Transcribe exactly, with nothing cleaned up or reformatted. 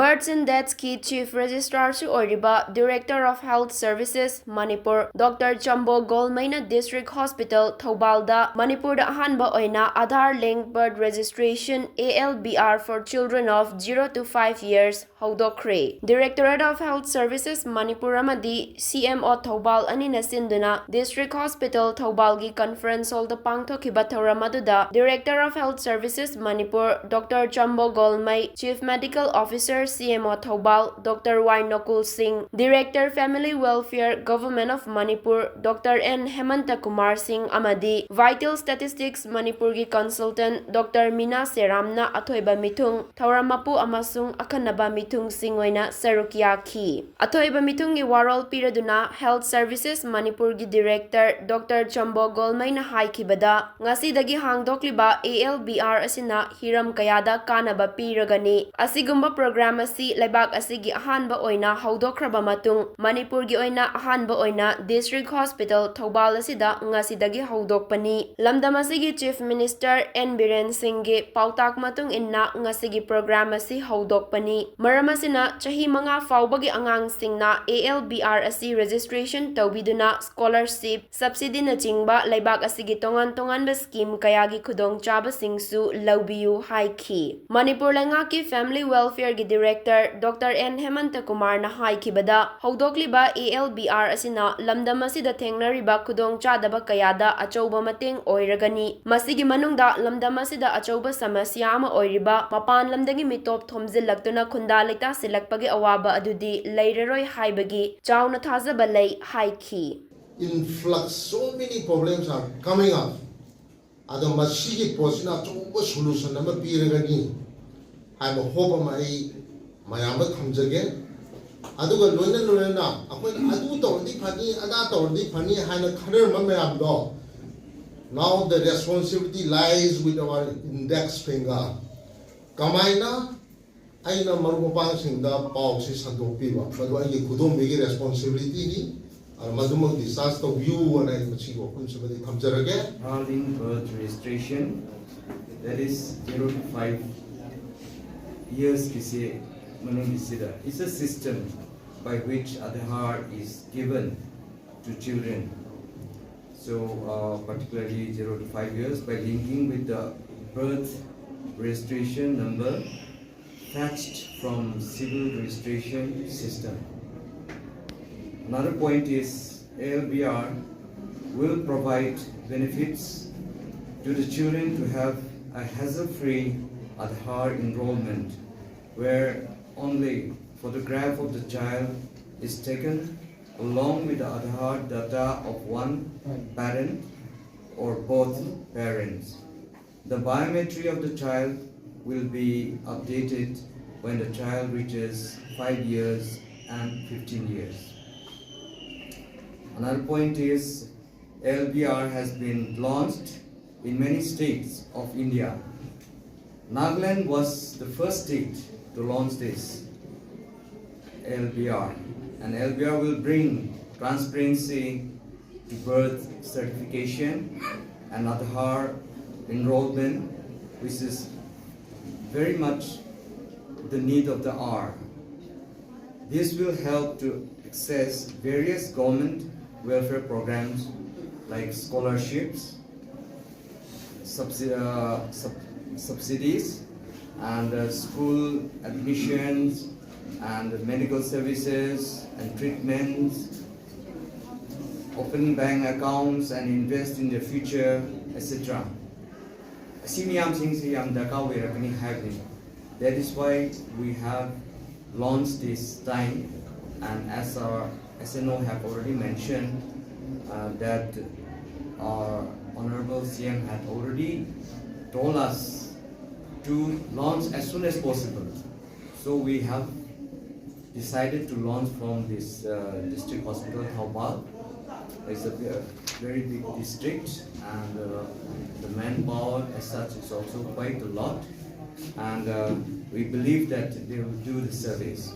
Births and Deathsꯀꯤ Chief Registrarꯁꯨ ꯑꯣꯏꯔꯤꯕ Director of Health Services Manipur Doctor ꯆꯝꯕꯣ ꯒꯣꯜꯃꯩꯅ District Hospital ꯊꯧꯕꯥꯜꯗ ꯃꯅꯤꯄꯨꯔꯗ ꯑꯍꯥꯟꯕ ꯑꯣꯏꯅ Aadhaar Linked Birth Registration, A L B R, for children of zero to five years ꯍꯧꯗꯣꯛꯈ꯭ꯔꯦ꯫ Directorate of Health Services Manipur ꯑꯃꯗꯤ C M O Thoubal ꯑꯅꯤꯅ ꯁꯤꯟꯗꯨꯅ District Hospital ꯊꯧꯕꯥꯜꯒꯤ Conference Hallꯗ ꯄꯥꯡꯊꯣꯛꯈꯤꯕ ꯊꯧꯔꯝ ꯑꯗꯨꯗ Director of Health Services Manipur Doctor ꯆꯝꯕꯣ Golmei, Chief Medical Officer C M O Thoubal Doctor Y ꯅꯣꯀꯨꯜ ꯁꯤꯡ, Director Family Welfare Government of Manipur Doctor N ꯍꯦꯃꯟꯇ Kumar ꯁꯤꯡ ꯑꯃꯗꯤ Vital Statistics ꯃꯅꯤꯄꯨꯔꯒꯤ Consultant Doctor ꯃꯤꯅꯥ ꯁꯦꯔꯥꯝꯅ ꯑꯊꯣꯏꯕ ꯃꯤꯊꯨꯡ, ꯊꯧꯔꯝ ꯃꯄꯨ ꯑꯃꯁꯨꯡ ꯑꯈꯟꯅꯕ ꯃꯤꯊꯨꯡꯁꯤꯡ ꯑꯣꯏꯅ ꯁꯔꯨꯛ ꯌꯥꯈꯤ꯫ ꯑꯊꯣꯏꯕ ꯃꯤꯊꯨꯡꯒꯤ ꯋꯥꯔꯣꯜ ꯄꯤꯔꯗꯨꯅ Health Services ꯃꯅꯤꯄꯨꯔꯒꯤ Director Doctor ꯆꯝꯕꯣ ꯒꯣꯜꯃꯩꯅ ꯍꯥꯏꯈꯤꯕꯗ, ꯉꯁꯤꯗꯒꯤ ꯍꯥꯡꯗꯣꯛꯂꯤꯕ A L B R ꯑꯁꯤꯅ ꯍꯤꯔꯝ ꯀꯌꯥꯗ ꯀꯥꯟꯅꯕ ꯄꯤꯔꯒꯅꯤ꯫ ꯑꯁꯤꯒꯨꯝꯕ program ꯑꯁꯤ ꯂꯩꯕꯥꯛ ꯑꯁꯤꯒꯤ ꯑꯍꯥꯟꯕ ꯑꯣꯏꯅ ꯍꯧꯗꯣꯛꯈ꯭ꯔꯕ ꯃꯇꯨꯡ, ꯃꯅꯤꯄꯨꯔꯒꯤ ꯑꯣꯏꯅ ꯑꯍꯥꯟꯕ ꯑꯣꯏꯅ District Hospital ꯊꯧꯕꯥꯜ ꯑꯁꯤꯗ ꯉꯁꯤꯗꯒꯤ ꯍꯧꯗꯣꯛꯄꯅꯤ꯫ ꯂꯝꯗꯝ ꯑꯁꯤꯒꯤ Chief Minister N ꯕꯤꯔꯦꯟ ꯁꯤꯡꯒꯤ ꯄꯥꯎꯇꯥꯛ ꯃꯇꯨꯡ ꯏꯟꯅ ꯉꯁꯤꯒꯤ program ꯑꯁꯤ ꯍꯧꯗꯣꯛꯄꯅꯤ꯫ ꯃꯔꯝ ꯑꯁꯤꯅ, ꯆꯍꯤ ꯃꯉꯥ ꯐꯥꯎꯕꯒꯤ ꯑꯉꯥꯡꯁꯤꯡꯅ A L B R ꯑꯁꯤ registration ꯇꯧꯕꯤꯗꯨꯅ scholarship, subsidyꯅꯆꯤꯡꯕ ꯂꯩꯕꯥꯛ ꯑꯁꯤꯒꯤ ꯇꯣꯉꯥꯟ ꯇꯣꯉꯥꯟꯕ scheme ꯀꯌꯥꯒꯤ ꯈꯨꯗꯣꯡꯆꯥꯕꯁꯤꯡꯁꯨ ꯂꯧꯕꯤꯌꯨ ꯍꯥꯏꯈꯤ꯫ ꯃꯅꯤꯄꯨꯔ ꯂꯩꯉꯥꯛꯀꯤ Family Welfareꯒꯤ Director Doctor N ꯍꯦꯃꯟꯇ ꯀꯨꯃꯥꯔꯅ ꯍꯥꯏꯈꯤꯕꯗ, ꯍꯧꯗꯣꯛꯂꯤꯕ A L B R ꯑꯁꯤꯅ ꯂꯝꯗꯝ ꯑꯁꯤꯗ ꯊꯦꯡꯅꯔꯤꯕ ꯈꯨꯗꯣꯡꯆꯥꯗꯕ ꯀꯌꯥꯗ ꯑꯆꯧꯕ ꯃꯇꯦꯡ ꯑꯣꯏꯔꯒꯅꯤ꯫ ꯃꯁꯤꯒꯤ ꯃꯅꯨꯡꯗ ꯂꯝꯗꯝ ꯑꯁꯤꯗ ꯑꯆꯧꯕ ꯁꯃꯁ꯭ꯌꯥ ꯑꯃ ꯑꯣꯏꯔꯤꯕ ꯃꯄꯥꯟ ꯂꯝꯗꯒꯤ ꯃꯤꯇꯣꯞ ꯊꯣꯝꯖꯤꯜꯂꯛꯇꯨꯅ ꯈꯨꯟꯗꯥ ꯂꯩꯇꯥꯁꯤꯜꯂꯛꯄꯒꯤ ꯑꯋꯥꯕ ꯑꯗꯨꯗꯤ ꯂꯩꯔꯔꯣꯏ ꯍꯥꯏꯕꯒꯤ ꯆꯥꯎꯅ ꯊꯥꯖꯕ ꯂꯩ ꯍꯥꯏꯈꯤ꯫ Influx, so many problems are coming up. ꯑꯗꯣ ꯃꯁꯤꯒꯤ ꯄꯣꯠꯁꯤꯅ ꯑꯆꯧꯕ solution ꯑꯃ ꯄꯤꯔꯒꯅꯤ ꯍꯥꯏꯕ hope ꯑꯃ ꯑꯩ ꯃꯌꯥꯝꯗ ꯊꯝꯖꯒꯦ꯫ ꯑꯗꯨꯒ ꯂꯣꯏꯅ ꯂꯣꯏꯅꯅ ꯑꯩꯈꯣꯏꯅ ꯑꯗꯨ ꯇꯧꯔꯗꯤ ꯐꯅꯤ, ꯑꯗꯥ ꯇꯧꯔꯗꯤ ꯐꯅꯤ ꯍꯥꯏꯅ ꯈꯟꯅꯔꯝꯕ ꯃꯌꯥꯝꯗꯣ, now the responsibility lies with our index finger. ꯀꯃꯥꯏꯅ ꯑꯩꯅ ꯃꯔꯨꯞ ꯃꯄꯥꯡꯁꯤꯡꯗ ꯄꯥꯎꯁꯤ ꯁꯟꯗꯣꯛꯄꯤꯕ, ꯃꯗꯨ ꯑꯩꯒꯤ ꯈꯨꯗꯣꯝꯕꯤꯒꯤ responsibilityꯅꯤ꯫ ꯑꯗꯨ ꯃꯗꯨꯃꯛ discharge ꯇꯧꯕꯤꯌꯨ ꯍꯥꯏꯅ ꯑꯩ ꯃꯁꯤꯒꯤ ꯋꯥꯐꯝꯁꯤꯃꯗꯤ ꯊꯝꯖꯔꯒꯦ꯫ Aadhaar linked birth registration, that is zero to five yearsꯀꯤꯁꯦ ꯃꯅꯨꯡꯒꯤꯁꯤꯗ is a system by which Aadhaar is given to children. So, uh, particularly zero to five years, by linking with the birth registration number fetched from civil registration system. Another point is A L B R will provide benefits to the children to have a hassle-free Aadhaar enrollment, where only photograph of the child is taken along with the Aadhaar data of one parent or both parents. The biometry of the child will be updated when the child reaches five years and fifteen years. Another point is L B R has been launched in many states of India. Nagaland was the first state to launch this L B R, and L B R will bring transparency to birth certification and Aadhaar enrollment, which is very much the need of the hour. This will help to access various government welfare programs like scholarships, subsi- uh, sub- subsidies, and uh, school admissions, and medical services and treatments, open bank accounts and invest in the future, et cetera. ꯑꯁꯤ ꯃꯌꯥꯝꯁꯤꯡꯁꯤ ꯌꯥꯝ ꯗꯔꯀꯥꯔ ꯑꯣꯏꯔꯛꯀꯅꯤ ꯍꯥꯏꯕꯅꯤ. That is why we have launched this time, and as our S N O have already mentioned, uh, that our Honorable C M had already told us to launch as soon as possible. So we have decided to launch from this uh, district hospital, Thoubal. It's a ve- very big district, and uh, the manpower as such is also quite a lot. And uh, we believe that they will do the service.